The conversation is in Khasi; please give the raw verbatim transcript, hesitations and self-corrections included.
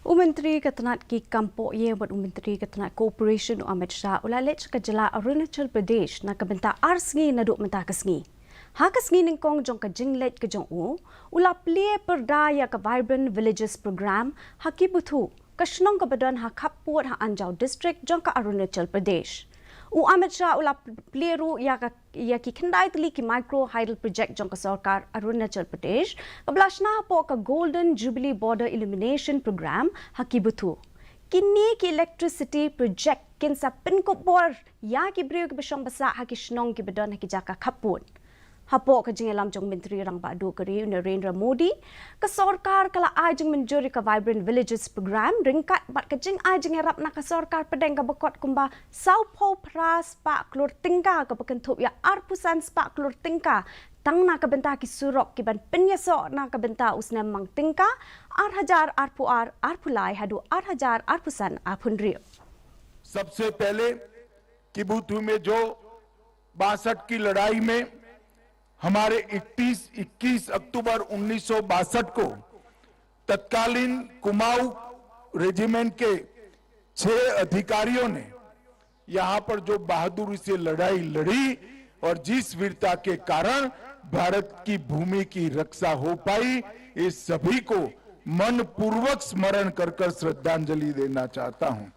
U Myntri ka tnat ki kam pohiing bad u Myntri ka tnat cooperation u Amit Shah u la leit sha ka jylla Arunachal Pradesh na ka bynta ar sngi naduh mynta ka sngi. Ha ka sngi nyngkong jong ka jingleit ka jong u, u la plie pyrda ïa ka Vibrant Villages Programme ha Kibuthu, ka shnong kaba don ha khappud ha Anjaw District jong ka Arunachal Pradesh. U Amit Shah u la plie ruh ïa ka ïa ki khyndai tylli ki micro hydel project jong ka sorkar Arunachal Pradesh, kaba la shna hapoh ka Golden Jubilee Border Illumination Programme ha Kibuthu. Kine ki electricity project kin sa pynkup bor ïa ki briew kiba shong ba sah ha ki shnong kiba don ha ki jaka khappud. Hapoh ka jingïalam jong u Myntri Rangbah Duh ka ri u Narendra Modi, ka sorkar ka la ai jingmynjur ïa ka Vibrant Villages Programme ryngkat bad ka jingai jingïarap na ka sorkar pdeng kaba kot kumba sawphew phra spah klur tyngka, kaba kynthup ïa arphew san spah klur tyngka tang na ka bynta ki surok, kiban pynïasoh na ka bynta u snem mang tyngka ar hajar arphew ar arphew lai haduh ar hajar arphew san arphew hynriew. सबसे पहले किबुथू में जो बासठ की लड़ाई में हमारे इकतीस इक्कीस अक्टूबर उन्नीस सौ बासठ को तत्कालीन कुमाऊं रेजिमेंट के छह अधिकारियों ने यहाँ पर जो बहादुरी से लड़ाई लड़ी और जिस वीरता के कारण भारत की भूमि की रक्षा हो पाई, इस सभी को मनपूर्वक स्मरण कर कर श्रद्धांजलि देना चाहता हूं।